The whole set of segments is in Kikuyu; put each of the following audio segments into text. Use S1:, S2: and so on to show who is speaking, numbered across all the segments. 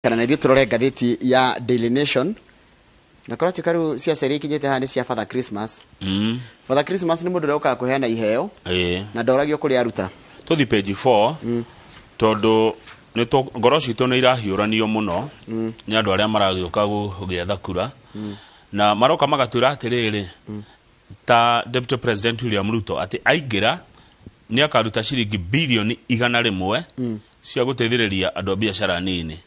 S1: Kana na ithuĩ tũrore ngathĩti ya Daily Nation na kũratuĩka rĩu ciaca iria ikinyĩte haha nĩ cia Father Christmas. Father Christmas nĩ mũndũ ũrĩa ũkaga kũheana iheo na ndoragio kũrĩa aruta.
S2: Tũthi page 4 tondũ nĩ ngoro citũ nĩ irahiũranio mũno nĩ andũ arĩa maragĩũka gũgĩetha kura na maroka magatwĩra atĩrĩrĩ, ta Deputy President William Ruto atĩ aingĩra nĩ akaruta ciringi bilioni 100 cia gũteithĩrĩria andũ a biacara nini.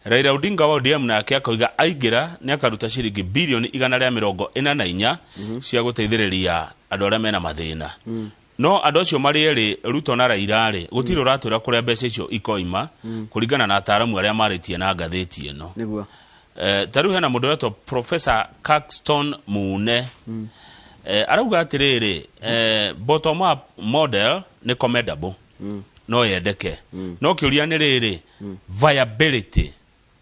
S2: Raila Odinga wa ODM nake akoiga aingĩra nĩ akaruta ciringi bilioni 144 cia gũteithĩrĩria andũ arĩa mena mathĩna. No andũ acio marĩ erĩ, Ruto na Raila rĩ, gũtirĩ ũratwĩra kũrĩa mbeca icio ikoima kũringana na ataaramu arĩa marĩtie na ngathĩti ĩno. Ta rĩu hena mũndũ ũretwo Professor Caxton Mune. Arauga atĩrĩrĩ, bottom up model nĩ commendable, no yendeke, no kĩũria nĩ rĩrĩ, viability,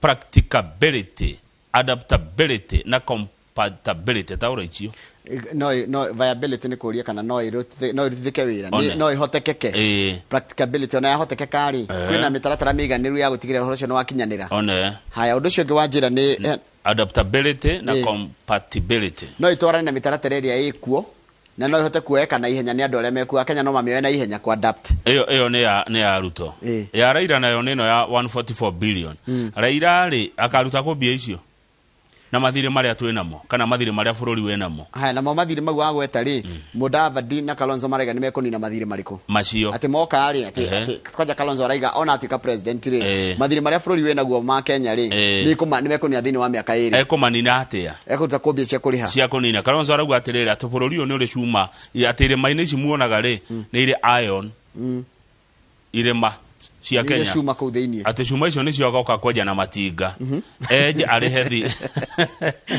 S2: practicability, adaptability na compatibility, taũra icio.
S1: No viability nĩ kũria kana no ĩrutithĩke wĩra.
S2: One.
S1: No ĩhotekeke. Practicability, ona yahotekeka rĩ, kwĩna mĩtaratara mĩiganĩru ya gũtigĩrĩra ũhoro ũcio nĩ wakinyanĩra.
S2: One.
S1: Haya, ũndũ ũcio ũngĩ wa njĩra nĩ
S2: adaptability na compatibility.
S1: No ĩtwarane na mĩtaratara ĩrĩa ĩkuo na no ĩhote kuoeka na ihenya nĩ andũ arĩa mekuo. Akenya no mamĩoe na ihenya ku adapt.
S2: Ĩyo nĩ ya Ruto. Ya Raila nayo nĩ ĩno ya 144 billion. Raila rĩ, akaruta kũ mbia icio na mathirĩ marĩa twĩ namo kana mathirĩ marĩa bũrũri wĩ namo?
S1: Haya, namo mathirĩ mau wagweta rĩ, Mudavadi na Kalonzo maraiga nĩ mekũnina mathirĩ marĩkũ?
S2: Macio.
S1: Atĩ moka rĩ, atĩ atĩ kwanja Kalonzo araiga ona atuĩka president rĩ, mathirĩ marĩa bũrũri wĩ naguo ma Kenya rĩ, nĩ mekũnina thĩinĩ wa mĩaka 2.
S2: Ekũmanina atĩa?
S1: Ekũruta kũ mbia cia kũrĩha?
S2: Cia kũnina. Kalonzo arauga atĩrĩrĩ, atĩ bũrũri ũyũ nĩ ũrĩ cuma, atĩ irĩma-inĩ ici muonaga rĩ, nĩ irĩ iron, irĩma cia
S1: Irĩ
S2: Kenya.
S1: Cuma kũu thĩinĩ.
S2: Atĩ cuma icio nĩcio agoka kwenja na matinga, enje arĩhe thi.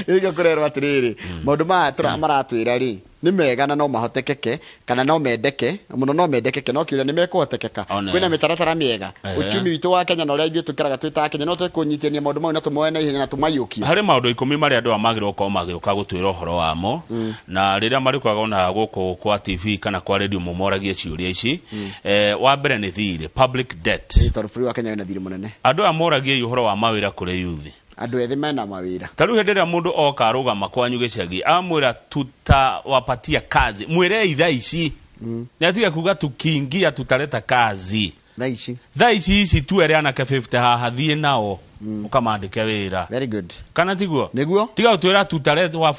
S1: Rĩu kũrerwo atĩrĩrĩ, maũndũ maya maratwĩra rĩ, nĩ mega na no mahotekeke kana no mendeke mũno, no mendekeke, no kĩũria nĩ mekũhotekeka.
S2: One.
S1: Kwĩna mĩtaratara mĩega? Uchumi witũ wa Kenya na ũrĩa ithuĩ tũikaraga twĩ ta Kenya, no tũkũnyitania maũndũ mau na tũmoe na ihenya na tũmaiyũkie?
S2: Harĩ maũndũ 10 marĩa andũ aya magĩrĩirwo gũkorwo magĩũka gũtwĩra ũhoro wamo, na rĩrĩa marĩũkaga ona gũkũ kwa TV kana kwa radio mũmoragie ciũria ici. Wa mbere nĩ thirĩ, public debt.
S1: Tondũ bũrũri wa Kenya wĩna thirĩ mũnene.
S2: Andũ aya moragiei ũhoro wa mawĩra kũrĩ yuthi.
S1: Andũ ethĩ mena mawĩra?
S2: Ta rĩu hĩndĩ ĩrĩa mũndũ oka arũgama kwanyu gĩcagi amwĩra tutawapatia kazi, mwĩrei thaa ici, nĩ atige kuga tukiingia tutaleta kazi.
S1: Thaa ici.
S2: Thaa ici ici tuere anake 50 haha, thiĩ nao ũkamandĩke wĩra.
S1: Very good.
S2: Kana tiguo?
S1: Nĩguo.
S2: Tiga gũtwĩra tutaleta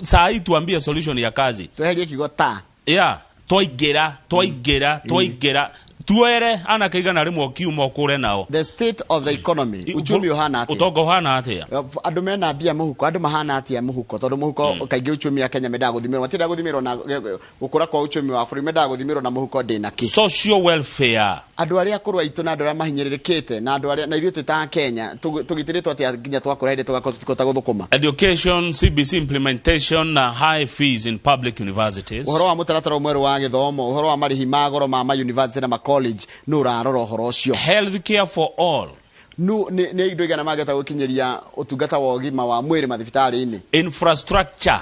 S2: saa hii, tuambie solution ya kazi.
S1: Tweherie kiugo ta.
S2: Ya twaingĩra, twaingĩra, twaingĩra, tuere anake 100 kiuma ũkũre nao.
S1: The state of the economy, uchumi ũhana atĩa?
S2: Ũtonga ũhana atĩa?
S1: Andũ mena mbia mũhuko, andũ mahana atĩa mũhuko? Tondũ mũhuko kaingĩ uchumi ya Kenya mendaga gũthimĩrwo, matiendaga gũthimĩrwo na gũkũra kwa uchumi wa bũrũri, mendaga gũthimĩrwo na mũhuko ndĩna kĩ.
S2: Social welfare.
S1: Andũ arĩa akũrũ aitũ na andũ arĩa mahinyĩrĩrĩkĩte na andũ arĩa na ithuĩ twĩ ta Kenya tũgitĩrĩtwo atĩa nginya twakũra hĩndĩ tũgakorwo tũtikũhota gũthũkũma?
S2: Education, CBC implementation na high fees in public universities.
S1: Ũhoro wa mũtaratara mwerũ wa gĩthomo, ũhoro wa marĩhi ma goro ma ma university na ma college, nũ ũrarora ũhoro ũcio?
S2: Health care for all.
S1: Nũ nĩ indo igana mangĩhota gũkinyĩria ũtungata wa ũgima wa mwĩrĩ mathibitarĩ-inĩ?
S2: Infrastructure.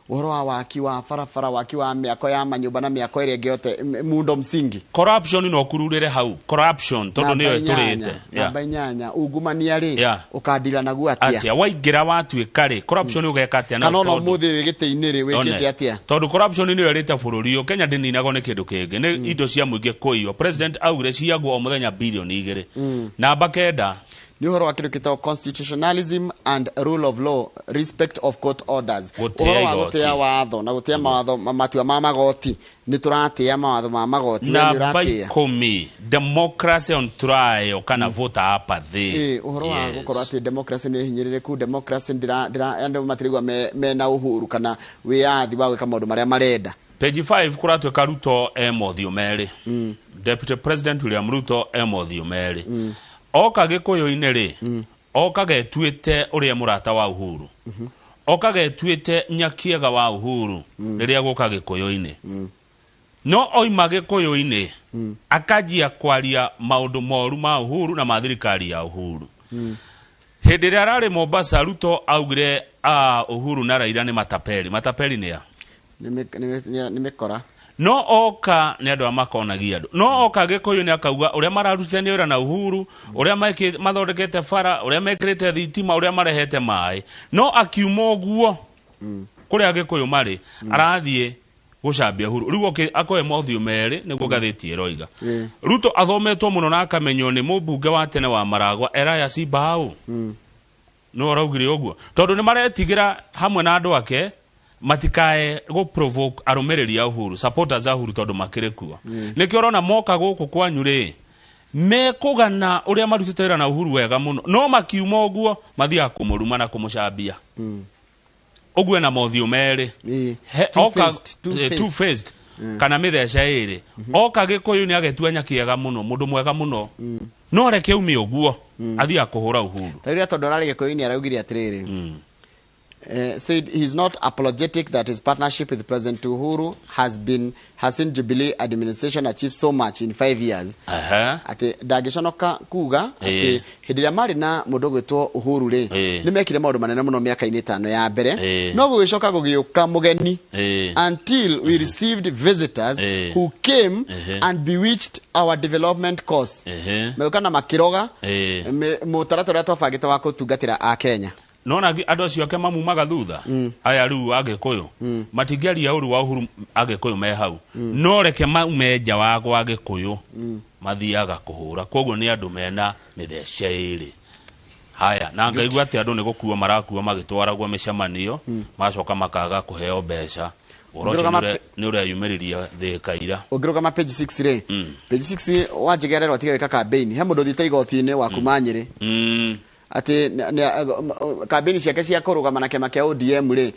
S1: Ũhoro wa waki wa barabara, waki wa mĩako ya manyũmba na mĩako ĩrĩa ĩngĩ yothe, muundo msingi.
S2: Corruption, no kururĩre hau corruption tondũ
S1: Namba
S2: nĩyo
S1: 8.
S2: ĩtũrĩte.
S1: Namba 8, ungumania rĩ, ũkandira naguo atĩa?
S2: Atĩa waingĩra watuĩka rĩ, corruption ũgeka atĩa?
S1: Kana ona
S2: tondũ-
S1: ũmũthĩ wĩ gĩtĩ-inĩ rĩ, wĩkĩte
S2: One.
S1: atĩa?
S2: Tondũ corruption nĩyo ĩrĩte bũrũri ũyũ. Kenya ndĩninagwo nĩ kĩndũ kĩngĩ, nĩ indo cia mũingĩ kũiywo. President augire ciagwo o mũthenya bilioni 2. Namba 9.
S1: Nĩ ũhoro wa kĩndũ kĩtagwo constitutionalism and rule of law, respect of court orders.
S2: Gũtĩa
S1: Ũhoro wa
S2: igoti.
S1: gũtĩa watho na gũtĩa mawatho, matua ma magoti. Nĩ tũratĩa mawatho ma magoti? We nĩ
S2: Namba
S1: ũratĩa?
S2: 10, democracy on trial kana voter apathy.
S1: Ũhoro wa gũkorwo atĩ democracy nĩ hinyĩrĩrĩku, democracy ndĩra andũ matirigua mena uhuru kana wĩyathi wa gwĩka maũndũ marĩa marenda.
S2: Page 5 kũratuĩka Ruto e mothiũ merĩ. Deputy President William Ruto e mothiũ merĩ. Oka gĩkũyũ-inĩ rĩ, okaga etuĩte ũrĩa mũrata wa Uhuru, okaga etuĩte nyakiega wa Uhuru rĩrĩa gũka gĩkũyũ-inĩ, no oima gĩkũyũ-inĩ akanjia kwaria maũndũ moru ma Uhuru na ma thirikari ya Uhuru. Hĩndĩ ĩrĩa ararĩ Mombasa, Ruto augire Uhuru na Raila nĩ matapeli. Matapeli nĩ a?
S1: Nĩ mĩkora.
S2: No oka nĩ andũ a makonagia andũ, no oka Gĩkũyũ nĩ akauga ũrĩa mararutithania wĩra na Uhuru, ũrĩa mathondekete bara, ũrĩa mekĩrĩte thitima, ũrĩa marehete maĩ. No akiuma ũguo kũrĩa Gĩkũyũ marĩ, arathiĩ gũcambia Uhuru. Rĩu oke akoe mothiũ merĩ, nĩguo ngathĩti ĩroiga. Ruto athometwo mũno na akamenywo nĩ mũmbunge wa tene wa Maragwa Elias Mbao. Nĩ ũraugire ũguo tondũ nĩ maretigĩra hamwe na andũ ake matikae gũ provoke arũmĩrĩri a Uhuru, supporters a Uhuru, tondũ makĩrĩ kuo. Nĩkĩo ũrona moka gũkũ kwanyu rĩ, mekũgana ũrĩa marutĩte wĩra na Uhuru wega mũno, no makiuma ũguo mathiaga kũmũruma na kũmũcambia. Ũguo ena mothiũ merĩ.
S1: Two-faced, two-faced.
S2: Two-faced kana mĩtheca ĩrĩ. Oka Gĩkũyũ nĩ agetua nyakĩega mũno, mũndũ mwega mũno, no reke ume ũguo athiaga kũhũra Uhuru.
S1: Ta rĩrĩa tondũ ararĩ Gĩkũyũ-inĩ araugire atĩrĩrĩ, said he's not apologetic that his partnership with President Uhuru has seen Jubilee administration achieve so much in 5 years. Atĩ ndangĩconoka kuga atĩ hĩndĩ ĩrĩa marĩ na mũndũ ũgwĩtwo Uhuru rĩ, nĩ mekire maũndũ manene mũno mĩaka-inĩ 5 ya mbere, no gũgĩcoka gũgĩũka mũgeni, until we received visitors who came and bewitched our development course. Megũka na makĩroga mũtaratara ũrĩa twabangĩte wa gũtungatĩra a Kenya.
S2: Nona andũ acio ake mamumaga thutha aya rĩu Agĩkũyũ matingĩaria ũru wa Uhuru Agĩkũyũ me hau, no reke maume nja wa gwa Gĩkũyũ mathiaga kũhũra. Koguo nĩ andũ mena mĩthece ĩrĩ. Haya, na ngaigua atĩ andũ nĩ gũkua marakua magĩtwaragwo mĩcemanio, magacoka makaga kũheo mbeca. Ũhoro ũcio nĩ ũreyumĩriria Thĩka ira.
S1: Ũngĩrũgama page 6 rĩ, page 6, Wanjĩgĩ arerwo atige gwĩka campaign. He mũndũ ũthiĩte igoti-inĩ wa kuma Nyĩrĩ atĩ campaign ciake cia kũrũgama na kĩama kĩa ODM rĩ,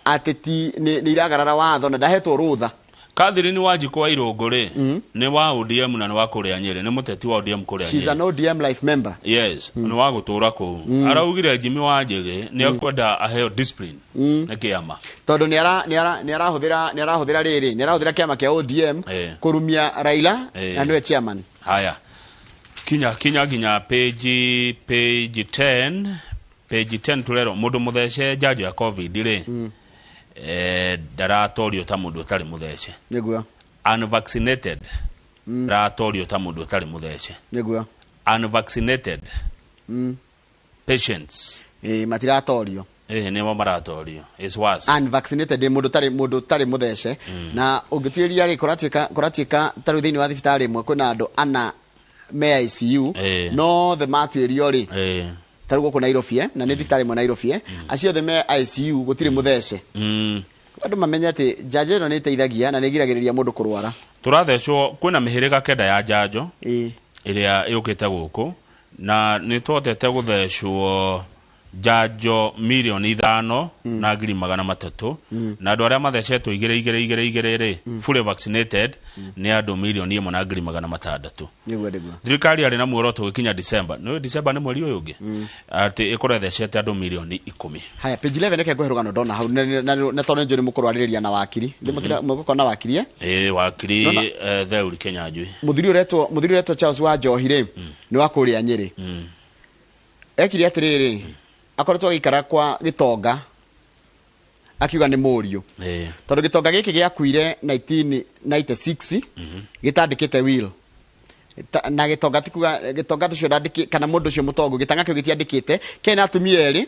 S1: atĩ ti nĩ iragarara watho na ndahetwo rũtha.
S2: Catherine Wanjikũ wa Irũngũ rĩ, nĩ wa ODM na nĩ wa kũrĩa Nyĩrĩ, nĩ mũteti wa ODM kũrĩa
S1: She's
S2: Nyĩrĩ.
S1: an ODM life member.
S2: Yes, nĩ wa gũtũra kũu. Araugire Jimmy Wanjĩgĩ nĩ ekwenda aheo discipline nĩ kĩama.
S1: Tondũ nĩ arahũthĩra rĩrĩ, nĩ arahũthĩra kĩama kĩa ODM kũrumia Raila na nĩwe chairman.
S2: Haya, kinya nginya page 10, page 10 turerwo mũndũ mũthece njanjo ya COVID rĩ, ndaratorio ta mũndũ ũtarĩ mũthece. Unvaccinated ndaratorio ta mũndũ ũtarĩ mũthece. Unvaccinated patients.
S1: Ĩ, matiratorio.
S2: Nĩmo maratorio, it's worse.
S1: Unvaccinated nĩ mũndũ ũtarĩ mũthece, na ũngĩtuĩria rĩ, kũratuĩka ta rĩu thĩinĩ wa thibitarĩ ĩmwe kwĩna andũ ana me ICU, no othe matuĩrio rĩ, ta rĩu gũkũ Nairobi, na nĩ thibitarĩ ĩmwe Nairobi, acio othe me ICU gũtirĩ mũthece. Andũ mamenye atĩ njanjo ĩno nĩ ĩteithagia na nĩ ĩgiragĩrĩria mũndũ kũrwara.
S2: Tũrathecwo kwĩna mĩhĩrĩga 9 ya njanjo ĩrĩa yũkĩte gũkũ, na nĩ twotete gũthecwo njanjo 5,300,000, na andũ arĩa mathecetwo igĩrĩ igĩrĩ igĩrĩ igĩrĩ rĩ, fully vaccinated, nĩ andũ 1,600,000.
S1: Nĩguo nĩguo.
S2: Thirikari yarĩ na muoroto gũkinya December, nĩ December nĩ mweri ũyũ ũngĩ, atĩ ĩkorwo ĩthecete andũ 10,000,000.
S1: Haya, page 11, reke ngũhe rũgano ndona hau, na tondũ nĩ njũĩ nĩ mũkũrwarĩrĩria na wakiri, mũgũkorwo na wakiri, eh?
S2: Ĩĩ, wakiri Theuri Kenyanjui.
S1: Mũthuri ũretwo Charles wa Njohi rĩ, nĩ wa kũrĩa Nyĩrĩ. Ekire atĩrĩrĩ, akoretwo agĩikara kwa gĩtonga akiuga nĩ mũriũ, tondũ gĩtonga gĩkĩ gĩakuire 1996 gĩtandĩkĩte will. Na gĩtonga ti kuga gĩtonga ũcio ndandĩkĩ kana mũndũ ũcio mũtongu, gĩtanga kĩu gĩtiandĩkĩte kĩarĩ na atumia erĩ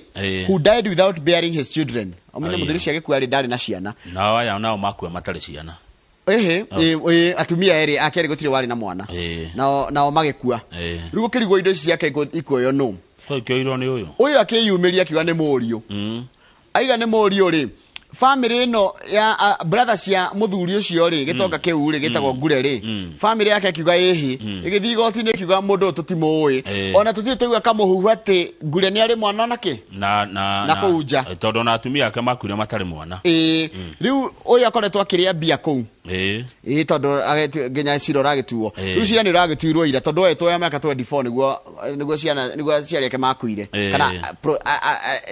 S1: who died without bearing his children. Ũmenye mũthuri ũcio agĩkua rĩ, ndarĩ na ciana.
S2: Nao aya nao makua matarĩ ciana.
S1: Ĩhĩ, ĩ, atumia erĩ ake erĩ gũtirĩ warĩ na mwana. Nao magĩkua. Rĩu gũkĩrigwo indo ici ciake ikuoywo nũ.
S2: Tũikĩoirwo nĩ ũyũ.
S1: Ũyũ akĩyumĩria akiuga nĩ mũriũ. Aiga nĩ mũriũ rĩ, family ĩno ya brother cia mũthuri ũcio rĩ, gĩtonga kĩu rĩ, gĩtagwo Ngure rĩ, family yake akiuga ĩhĩ, ĩgĩthiĩ igoti-inĩ ĩkiuga mũndũ ũyũ tũtimũĩ, ona tũtirĩ twaigua kamũhuhu atĩ Ngure nĩ arĩ mwana ona kĩ.
S2: Na
S1: Na kũu nja.
S2: Tondũ ona atumia ake makuire matarĩ mwana.
S1: Ĩĩ, rĩu ũyũ akoretwo akĩrĩa mbia kũu. Ĩĩ, tondũ nginya cira ũragĩtuo. Rĩu cira nĩ ũragĩtuirwo ira, tondũ oetwo ya mĩaka 24 nĩguo ciana, nĩguo aciari ake makuire. Kana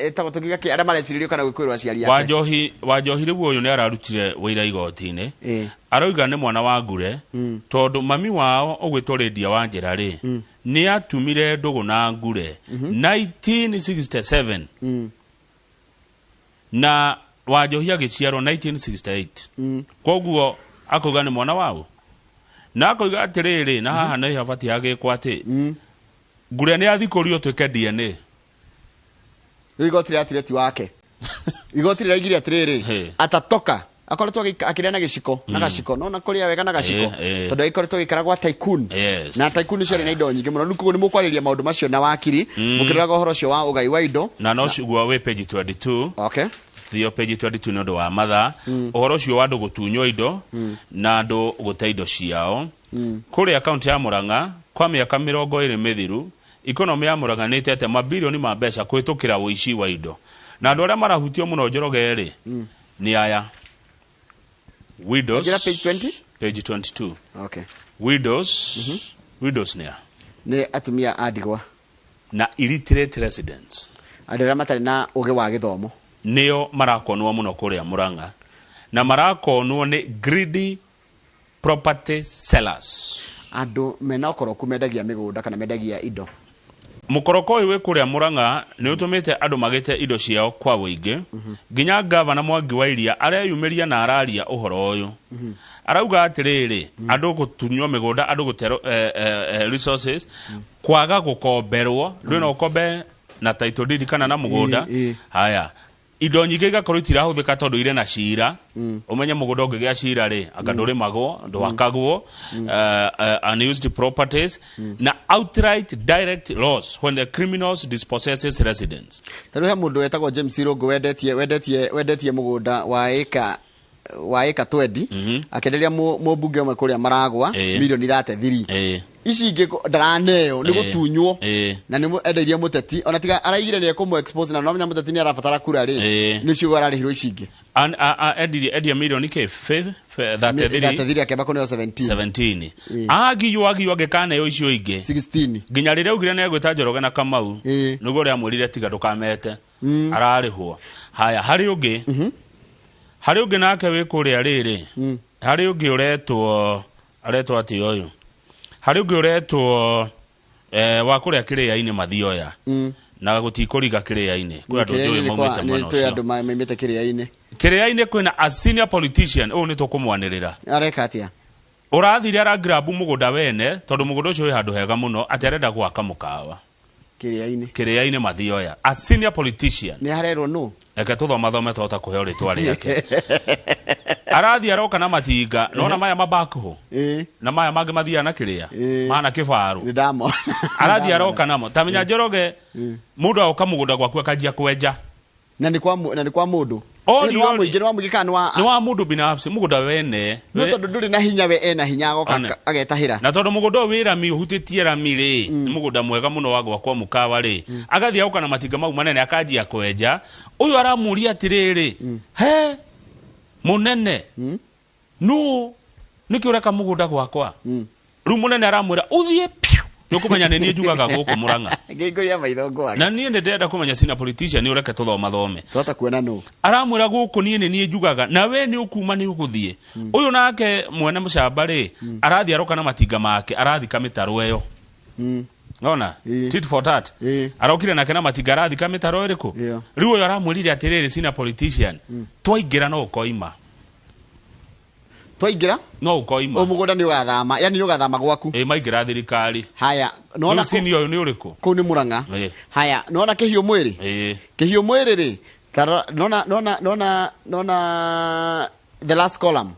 S1: ĩtagwo tũkiuga kĩ, arĩa marecirĩrio kana gwĩkũĩrwo aciari ake.
S2: Wanjohi rĩu ũyũ nĩ ararutire wĩira igoti-inĩ. Aroiga nĩ mwana wa Ngure, tondũ mami wao ũgwĩtwo Lydia wa Njĩra rĩ, nĩ atumire ndũgũ na Ngure 1967, na Wanjohi agĩciarwo 1968. Koguo Akauga nĩ mwana wao na akoiga atĩrĩrĩ, na haha nĩ habatiĩ hagĩkwo atĩ nguria nĩ athikũrio twĩke DNA.
S1: Rĩu igoti rĩraturire ti wake. Igoti rĩraigire atĩrĩrĩ, atatoka akoretwo akĩrĩa na gĩciko na gaciko, nona kũrĩa wega na gaciko, tondũ agĩkoretwo agĩikara gwa tycoon. Na tycoon ciarĩ na indo nyingĩ mũno. Rĩu koguo nĩ mũkwarĩrĩria maũndũ macio na wakiri, mũkĩroraga ũhoro ũcio wa ũgai wa indo.
S2: Na no guo wĩ page 22.
S1: Okay.
S2: Thio page 22 nĩ ũndũ wa mathaa, ũhoro ũcio wa andũ gũtunywo indo na andũ gũte indo ciao kũrĩa kaunti ya Murang'a. Kwa mĩaka 20 mĩthiru, economy ya Murang'a nĩ ĩtete mabirioni ma mbeca kũhĩtũkĩra ũici wa indo, na andũ arĩa marahutio mũno, Njoroge, rĩ nĩ aya widows.
S1: Njĩra page 20?
S2: Page 22.
S1: Okay.
S2: Widows, widows nĩ a?
S1: Nĩ atumia a ndigwa.
S2: Na illiterate residents.
S1: Andũ arĩa matarĩ na ũgĩ wa gĩthomo.
S2: Nĩo marakonwo mũno kũrĩa Murang'a, na marakonwo nĩ greedy property sellers.
S1: Andũ mena ũkoroku mendagia mĩgũnda kana mendagia indo.
S2: Mũkoroko ũyũ wĩ kũrĩa Murang'a nĩ ũtũmĩte andũ magĩte indo ciao kwa ũingĩ, nginya gavana Mwangi wa Iria areyumĩria na araria ũhoro ũyũ. Arauga atĩrĩrĩ, andũ gũtunywo mĩgũnda, andũ gũterwo resources, kwaga gũkomberwo, ndũĩ no ũkombe na title deed kana na mũgũnda. Haya, indo nyingĩ igakorwo itirahũthĩka tondũ irĩ na cira. Ũmenye mũgũnda ũngĩgĩa cira rĩ, anga ndũrĩmagwo, ndwakagwo. Unused properties na outright direct loss when the criminals dispossesses residents.
S1: Ta rĩu he mũndũ wetagwo James Irũngũ wendetie mũgũnda wa ĩka 20, akĩenderia mũmbunge ũmwe kũrĩa Maragwa mirioni 33. Ici ingĩ ndaraneo nĩ gũtunywo na nĩ endeirie mũteti, ona tiga araigire nĩ ekũmũ expose, na nomenya mũteti nĩ arabatara kura rĩ, nĩ ciugo ararĩhirwo ici ingĩ.
S2: Endirie mirioni kĩ? 33.
S1: 33, akĩamba kũneo 17.
S2: 17, agiywo agiywo angĩkaneo icio ingĩ.
S1: 16.
S2: Nginya rĩrĩa augire nĩ egwĩta Njoroge na Kamau, nĩguo ũrĩa amwĩrire tiga ndũkamete, ararĩhwo. Haya, harĩ ũngĩ nake wĩ kũrĩa rĩrĩ, harĩ ũngĩ ũretwo, aretwo atĩ ũyũ, harĩ ũngĩ ũretwo wa kũrĩa kĩrĩa-inĩ Mathioya, na gũtikũriga kĩrĩa-inĩ kwĩ andũ njũĩ maumĩte mwena
S1: Nĩ
S2: ũcio.
S1: andũ maimĩte kĩrĩa-inĩ.
S2: Kĩrĩa-inĩ kwĩna a senior politician ũyũ nĩ tũkũmwanĩrĩra.
S1: Areka atĩa?
S2: Ũrathire aragrabu mũgũnda wene, tondũ mũgũnda ũcio wĩ handũ hega mũno, atĩ arenda gwaka mũkawa.
S1: Kĩrĩa-inĩ.
S2: Kĩrĩa-inĩ Mathioya, a senior politician.
S1: Nĩ harerwo nũ?
S2: Reke tũthomathome twahota kũheo rĩtwa rĩake. Arathiĩ aroka na matinga, nona maya mabakuho na maya mangĩ mathiaga na kĩrĩa mana kĩbaru.
S1: Nĩ ndamona.
S2: Arathiĩ aroka namo. Ta menya, Njoroge, mũndũ agoka mũgũnda gwaku akanjia kwenja.
S1: Na nĩ kwa mũndũ.
S2: Ori,
S1: Nĩ wa
S2: ori.
S1: mũingĩ, nĩ wa mũingĩ kana nĩ wa
S2: Nĩ wa mũndũ binafsi, mũgũnda wene.
S1: No tondũ ndũrĩ na hinya, we ena hinya, agoka
S2: One.
S1: agetahĩra.
S2: Na tondũ mũgũnda ũyũ wĩ rami, ũhutĩtie rami rĩ, nĩ mũgũnda mwega mũno wa gwakwo mũkawa rĩ, agathiĩ agoka na matinga mau manene akanjia kwenja. Ũyũ aramũria atĩrĩrĩ, he mũnene, nũ nĩkĩ ũreka mũgũnda gwakwa? Rĩu mũnene aramwĩra, ũthiĩ piũ, nĩ ũkũmenya nĩ niĩ njugaga gũkũ Mũrang'a.
S1: Ngĩingũria maitho ngwage.
S2: Na niĩ nĩ ndĩrenda kũmenya senior politician, ũreke tũthomathome.
S1: Twahota kuona nũ.
S2: Aramwĩra, gũkũ niĩ nĩ niĩ njugaga, na we nĩ ũkuma, nĩ ũgũthiĩ. Ũyũ nake mwene mũcamba rĩ, arathiĩ aroka na matinga make, arathika mĩtaro ĩyo. Nona tit for tat. Arokire nake na matinga, arathika mĩtaro ĩrĩkũ?
S1: Ĩyo.
S2: Rĩu ũyũ aramwĩrire atĩrĩrĩ, senior politician, twaingĩra no ũkoima.
S1: Twaingĩra
S2: no ũkoima.
S1: O mũgũnda nĩ ũgathama, yani nĩ ũgathama gwaku.
S2: Ĩ, maingĩra thirikari.
S1: Haya, nona
S2: Rĩu senior ũyũ nĩ ũrĩkũ?
S1: Kũu nĩ Mũrang'a. Haya, nona kĩhiũ mwĩrĩ. Kĩhiũ mwĩrĩ rĩ, tarora, nona the last column.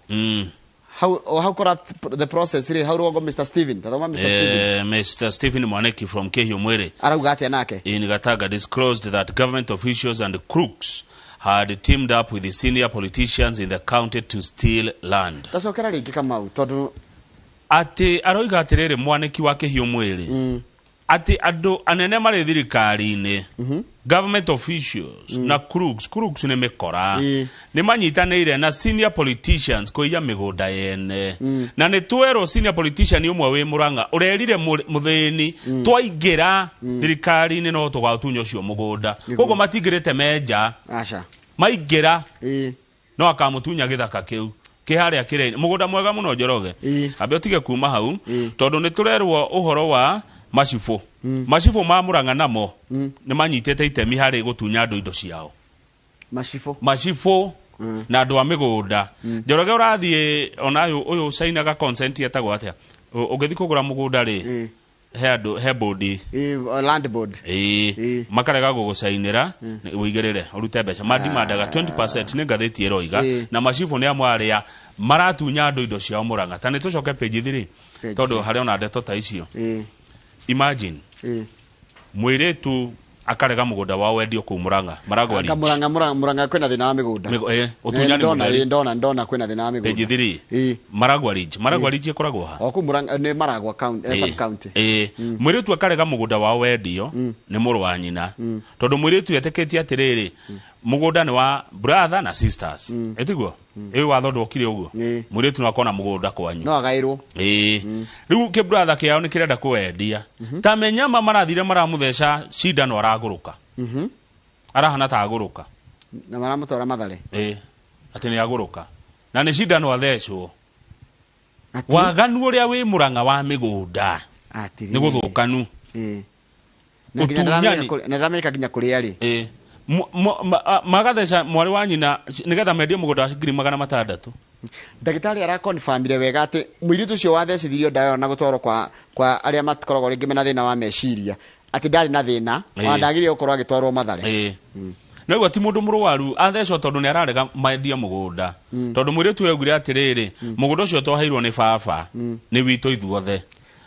S1: How corrupt the process rĩ, hau rũgongo, Mr Steven, tathoma Mr Steven.
S2: Mr. Stephen Mwaneki from Kĩhiũ Mwĩrĩ
S1: arauga atĩa nake?
S2: In Gatanga disclosed that government officials and crooks had teamed up with the senior politicians in the county to steal land.
S1: Tacokera rĩngĩ, Kamau, tondũ
S2: Atĩ aroiga atĩrĩrĩ, Mwaniki wa Kĩhiũ Mwĩrĩ, atĩ andũ anene marĩ thirikari-inĩ, government officials na crooks, crooks nĩ mĩkora, nĩ manyitanĩire na senior politicians kũiya mĩgũnda yene. Na nĩ twerwo senior politician ũmwe wĩ Mũrang'a ũrerire mũthĩni, twaingĩra thirikari-inĩ no tũgatunya ũcio mũgũnda. Koguo matingĩrĩte menja.
S1: Aca.
S2: Maingĩra no akamũtunya gĩthaka kĩu kĩ harĩa kĩrĩa mũgũnda mwega mũno, Njoroge. Ambe ũtige kuma hau, tondũ nĩ tũrerwo ũhoro wa macibũ. Macibũ ma Mũrang'a namo nĩ manyitĩte itemi harĩ gũtunya andũ indo ciao.
S1: Macibũ.
S2: Macibũ. Na andũ a mĩgũnda, Njoroge, ũrathiĩ ona ũyũ ũyũ cainaga consent etagwo atĩa? Ũngĩthiĩ kũgũra mũgũnda rĩ, he andũ he bodi.
S1: Land board.
S2: Ĩĩ. Makarega gũgũcainĩra ũigĩrĩre ũrute mbeca mandimandaga 20%, nĩ ngathĩti ĩroiga. Na macibũ nĩ amwe arĩa maratunya andũ indo ciao Mũrang'a. Ta nĩ tũcoke page 3.
S1: Page.
S2: Tondũ harĩ ona ndeto ta icio. Imagine mũirĩtu akarega mũgũnda wao wendio kũu Mũrang'a, Maragwa
S1: Anga
S2: Ridge.
S1: Murang'a, Murang'a, Murang'a kwĩna thĩna wa mĩgũnda.
S2: Ũtunyani
S1: Ndona.
S2: mũtheri.
S1: Ndona kwĩna thĩna wa
S2: Page
S1: mĩgũnda.
S2: 3. Maragwa Ridge, Maragwa Ridge ĩkoragwo ha?
S1: O kũu Murang'a nĩ Maragwa county, sub county.
S2: Mũirĩtu akarega mũgũnda wao wendio nĩ mũrũ wa nyina, tondũ mũirĩtu etĩkĩtie atĩrĩrĩ, mũgũnda nĩ wa brother na sisters, ĩtiguo ĩĩ watho ndwokire ũguo. Mũirĩtu no akona mũgũnda kwanyu.
S1: No agaĩrwo.
S2: Ĩĩ, rĩu kĩbrother kĩao nĩ kĩrenda kũwendia. Ta menyama marathire maramũtheca cindano, aragũrũka, arahana ta agũrũka.
S1: Na maramũtwara Mathare.
S2: Ĩĩ, atĩ nĩ agũrũka na nĩ cindano athecwo.
S1: Atĩ-
S2: Waganu ũrĩa wĩ Mũrang'a wa mĩgũnda
S1: Atĩrĩrĩ.
S2: nĩ gũthũkanu.
S1: Na nginya
S2: Ũtunyani.
S1: na ndĩramenyeka nginya kũrĩa rĩ.
S2: Ĩĩ. Magatheca mwarĩ wa nyina nĩgetha mendie mũgũnda wa 600,000.
S1: Ndagĩtarĩ arakonfamire wega atĩ mũirĩtu ũcio wathecithirio ndawa ĩyo na gũtwarwo kwa arĩa makoragwo rĩngĩ mena thĩna wa meciria, atĩ ndarĩ na thĩna, ona ndagĩrĩire gũkorwo agĩtwarwo Mathare.
S2: Ĩĩ, noguo ti mũndũ mũrwaru athecwo tondũ nĩ ararega mendie mũgũnda, tondũ mũirĩtu augire atĩrĩrĩ, mũgũnda ũcio twaheirwo nĩ baba nĩ witũ ithuothe,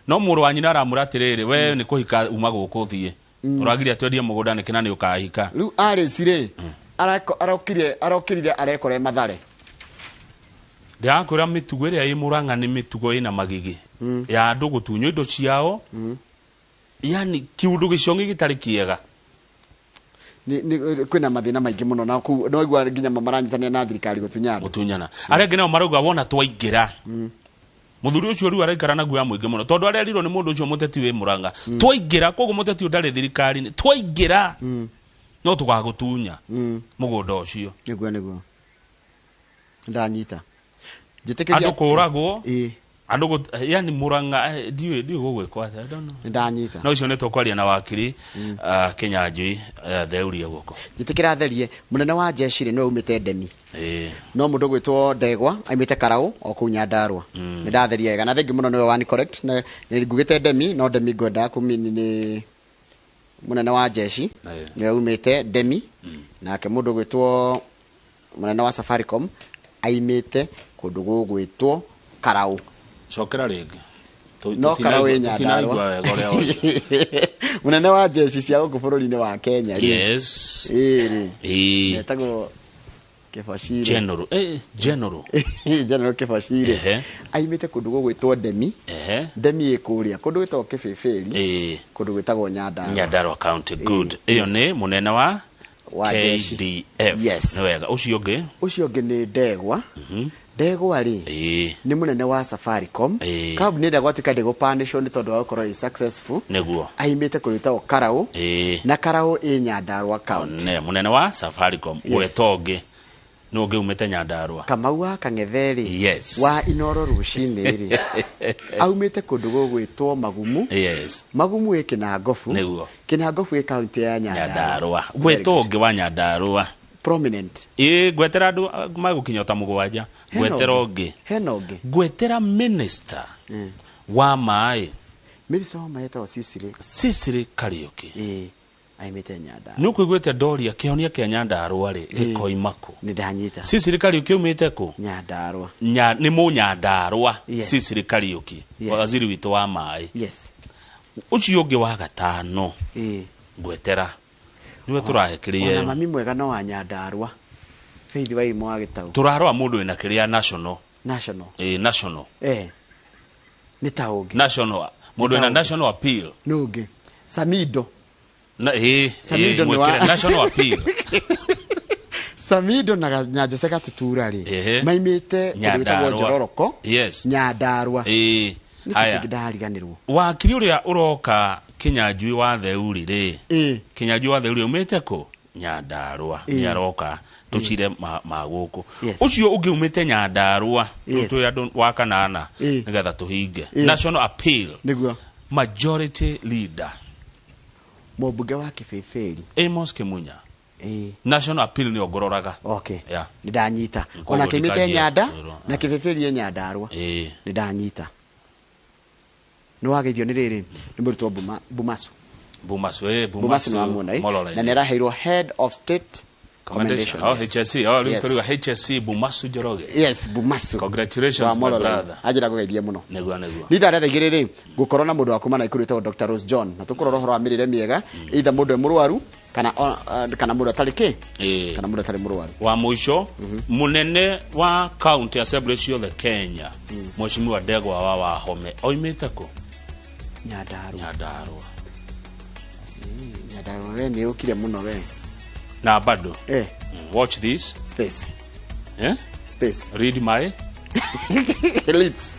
S2: no mũrũ wa nyina aramwĩra atĩrĩrĩ, we nĩ kũhika uma gũkũ ũthiĩ, ũragiria twendie mũgũnda nĩkĩ na nĩ ũkahika?
S1: Rĩu Alice rĩ, arokire arekore Mathare.
S2: Ndĩrakwĩra mĩtugo ĩrĩa ĩ Mũrang'a nĩ mĩtugo ĩna magigi ya andũ gũtunywo indo ciao, yani kiũndũ gĩcong'i gĩtarĩ kĩega.
S1: Kwĩna mathĩna maingĩ mũno na kũu no igua nginya maranyitanĩra na thirikari gũtunya andũ.
S2: Gũtunyana. Arĩa angĩ nao marauga wona twaingĩra, mũthuri ũcio rĩu araikara na guoya mũingĩ mũno, tondũ arerirwo nĩ mũndũ ũcio mũteti wĩ Mũrang'a, twaingĩra, koguo mũteti ũyũ ndarĩ thirikari-inĩ, twaingĩra no tũgagũtunya mũgũnda ũcio.
S1: Nĩguo ndanyita njĩtĩkĩria.
S2: Andũ kũragwo. Andũ yani Mũrang'a, ndiũĩ gũgwĩkwo atĩa, I don't know.
S1: Nĩndanyita.
S2: No icio nĩ tũkwaria na wakiri Kĩnyanjui Theurie gũkũ.
S1: Njĩtĩkĩra therie mũnene wa jeshi rĩ, nĩwe umĩte Ndemi. No mũndũ gwĩtwo Ndegwa aimĩte Karaũ o kũu Nyandarũa. Nĩ ndatheria wega na thengi mũno, nĩwe wani correct. Nĩ ngugĩte Ndemi, no Ndemi ngwendaga kũmini nĩ mũnene wa jeshi. Nĩwe umĩte Ndemi, nake mũndũ gwĩtwo mũnene wa Safaricom aimĩte kũndũ gũgwĩtwo Karaũ.
S2: Cokera rĩngĩ.
S1: No Karaũ ĩ
S2: Tũtinaigua
S1: Nyandarũa.
S2: wega ũrĩa woiga.
S1: Mũnene wa jeshi cia gũkũ bũrũri-inĩ wa Kenya rĩ, ĩĩ rĩ, etagwo Kĩbacirĩ.
S2: General, general.
S1: General Kĩbacirĩ aimĩte kũndũ gũgwĩtwo Ndemi. Ndemi ĩ kũrĩa kũndũ gwĩtagwo Kĩbĩbĩri, kũndũ gwĩtagwo Nyandarũa.
S2: Nyandarua County, good. Ĩyo nĩ mũnene wa
S1: Wa jeshi.
S2: KDF.
S1: Yes.
S2: Nĩ wega. Ũcio ũngĩ?
S1: Ũcio ũngĩ nĩ Ndegwa. Ndegwa rĩ, nĩ mũnene wa Safaricom, kambuni ĩrĩa gwatuĩka ndĩgũpanĩcwo nĩ tondũ wa gũkorwo ĩ successful. Aimĩte kũndũ gwĩtagwo Karaũ, na Karaũ ĩ Nyandarũa County.
S2: Ne mũnene wa Safaricom.
S1: Yes.
S2: Gweta ũngĩ, nĩ ũngĩ umĩte Nyandarua.
S1: Kamau wa Kang'ethe rĩ, wa Inoro rũcinĩ rĩ, aumĩte kũndũ gũgwĩtwo Magumu. Magumu ĩ Kĩnangobu. Kĩnangobu ĩ kaunti ya Nyandarũa.
S2: Nyandarua.
S1: Very
S2: Gweta
S1: good.
S2: ũngĩ wa Nyandarua.
S1: Prominent.
S2: Ĩĩ, ngwetera andũ magũkinya ta 7.
S1: Hena
S2: Ngwetera
S1: ũngĩ.
S2: ũngĩ.
S1: Hena ũngĩ.
S2: Ngwetera minister wa maĩ.
S1: Minister wa maĩ etagwo Sicily.
S2: Sicily Kariũki.
S1: Ĩĩ, aimĩte Nyandarũa.
S2: Nĩ ũkũiguĩte ndoria kĩhonia kĩa Nyandarũa rĩ gĩkoima kũ?
S1: Nĩ ndanyita.
S2: Sicily Kariũki aumĩte kũ?
S1: Nyandarũa.
S2: Nĩ mũnyandarũa. Sicily Kariũki, waziri witũ wa maĩ. Ũcio ũngĩ wa gatano, ngwetera nĩwe tũrahe kĩrĩa
S1: Ona
S2: ĩyo.
S1: Mami mwega no wa Nyandarũa, Faith wa Irimũ wa Gĩtau.
S2: Tũrarora mũndũ wĩna kĩrĩa national.
S1: National.
S2: Ĩĩ, national.
S1: Nĩ ta ũngĩ.
S2: National, mũndũ wĩna
S1: Nĩ ta ũngĩ.
S2: national appeal.
S1: Nĩ ũngĩ Samido.
S2: Na ĩĩ.
S1: Samido
S2: Ĩĩ,
S1: nĩ wa-
S2: mwĩkĩre national appeal.
S1: Samido na Jose Gatutura rĩ, maimĩte kũndũ gwĩtagwo
S2: Nyandarũa.
S1: Njororoko. Nyandarũa. Nĩ
S2: Haya.
S1: kĩngĩ ndariganĩrwo.
S2: Wakiri ũrĩa ũroka Kĩnyanjui wa Theuri rĩ, Kĩnyanjui wa Theuri umĩte kũ? Nyandarũa. Nĩ aroka tũcire ma gũkũ. Ũcio ũngĩ umĩte Nyandarũa. Rĩu twĩ andũ wa kanana, nĩgetha tũhinge. National appeal. Majority leader.
S1: Mũmbunge wa Kĩbĩbĩri.
S2: Amos Kimunya. National appeal nĩyo ngũroraga.
S1: Okay.
S2: Yeah.
S1: Nĩ ndanyita.
S2: Koguo
S1: Ona kĩmĩte
S2: ndikajia
S1: Nyanda
S2: kwĩrwo,
S1: na kĩbĩbĩrie Nyandarua. Nĩ ndanyita. Nĩ wageithio nĩ rĩrĩ, nĩ mũrutwo Bumasu.
S2: Bumasu, eh.
S1: Bumasu nĩ wamuona, eh?
S2: Mololine.
S1: Na nĩ araheirwo head of state
S2: commendation.
S1: commendation.
S2: Oh,
S1: Yes.
S2: HSC. Oh, rĩu
S1: Yes.
S2: tũriuga HSC Bumasu Njoroge.
S1: Yes, Bumasu.
S2: Congratulations,
S1: Wa
S2: my
S1: Mololine.
S2: brother.
S1: Anjĩra ngũgeithie mũno.
S2: Nĩguo, nĩguo.
S1: Nĩ ithaa rĩa thaa 2 rĩ, ngũkorwo na mũndũ wa kuma Naikuru wĩtagwo Dr. Rose John, na tũkũrora ũhoro wa mĩrĩre mĩega, either mũndũ e mũrwaru kana mũndũ atarĩ kĩ, kana mũndũ atarĩ mũrwaru.
S2: Wa mũico, mũnene wa county assembly ciothe Kenya, Mheshimiwa Ndegwa wa Wahome, oimĩte kũ?
S1: Nyandarua.
S2: Nyandarua.
S1: Nyandarua, we nĩ ũkire mũno we.
S2: Na bado watch this
S1: Space.
S2: Eh?
S1: Space.
S2: Read my
S1: lips.